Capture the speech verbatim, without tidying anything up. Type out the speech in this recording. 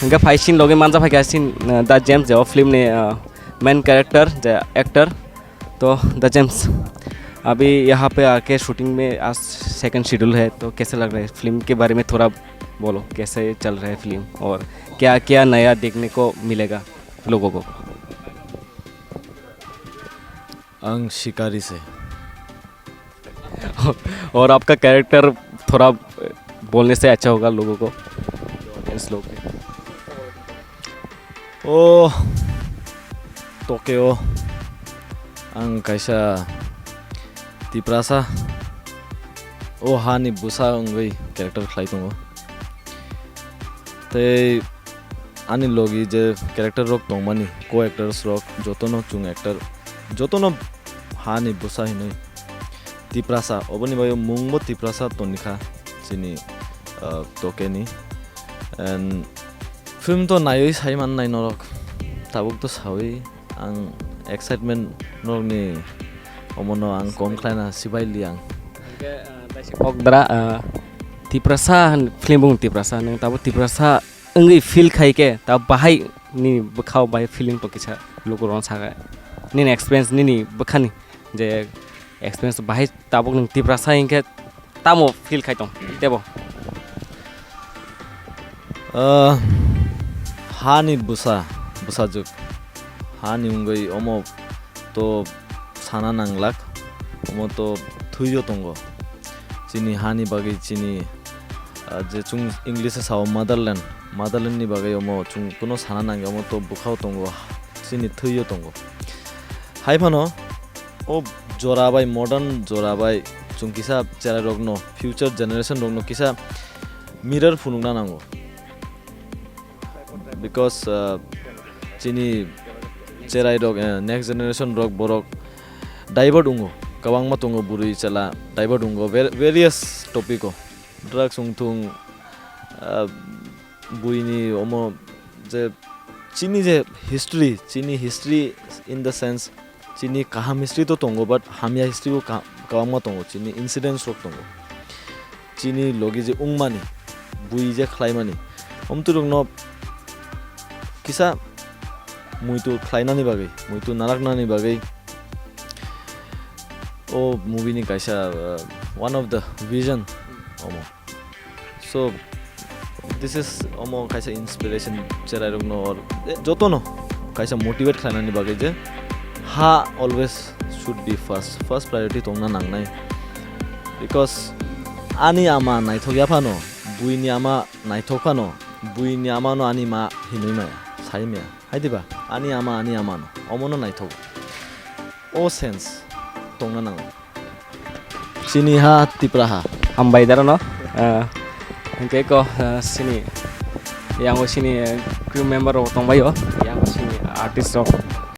Hingke phai sin logi manja phaikha sin, uh, Da James je o film ni, uh, main character je actor. To Da James, abhi yahan pe aake shooting mein aaj second schedule hai, to kaise lag raha hai? Film ke baare mein thoda bolo, kaise chal raha hai film aur kya kya naya dekhne ko milega logon ko? Ang shikari se. और आपका कैरेक्टर थोड़ा बोलने से अच्छा होगा लोगों को, ऑडियंस लोग। O Tokyo, ang kaisa Tiprasa, o hani bwsa wngwi character khlai tongo. Tei ani logi je character rok tongmani, co-actors rok, jotono chwng actor, jotono hani bwsa hinwi Tiprasa, oboni bagwi mungbo Tiprasa tongkha chini, uh, Tokeni. And film to naiwi sai mannai norok, tabuk to sawi ang excitement norokni omono ang kom khlaina sibai li ang. Hingke, uh, taisa kok dra, uh, Tiprasa hin film bung Tiprasa, nwng tabuk Tiprasa wngwi feel khai khe, ta bahai nini bwkhao bahai feeling to kisa lukurokno sakha. Nini experience, nini bwkhani je experience bahai tabuk nwng Tiprasa hinkhe tamo feel khai tong tebo? Ah, hani bwsa, bwsajwk. Hani wngwi omo to sana nanglak, omo to thwiyo tongo. Chini hani bagwi chini, ah, je chwng English-o sao motherland, motherland-ni bagwi omo chwng kuno sana nangya, omo to bwkhao tongo, chini thwiyo tongo. Hai phano o jora bai, modern jora bai chwng kisa cherairokno, future generation-rokno kisa mirror phunukna nango. Because, uh, chini cherai rok, eh, next generation rok borok divert wngo, kwbangma tongo bwrwi chwla divert wngo var-, various topic o, drugs wngthung, uh, buini omo je chini je history, chini history in the sense chini kaham history to tongo, but hamya history bo ka-, kwbangma tongo, chini incidents rok tongo, chini logi je wngmani, bui je khlaimani, omtwi rokno kisa muitu khlainani bagwi, muitu naraknani bagwi o movie ni kaisa, uh, one of the vision omo. So, this is omo kaisa inspiration cherairokno or, eh, jotono kaisa motivate khlainani bagwi je ha always should be first, first priority tongna nangnai. Because ani ama naithok ya phano, buini ama naithok phano, buini amano ani ma hinwi maya, sai maya. Hai diba? Ani ama, ani amano. Omono naithok. O sense tongna nango. Chini ha Tipra ha. Hambai daro no. Ah, hingke ko, ah, sini. Yang o sini, eh, crew member rok tongbai o. Yang o sini artist rok.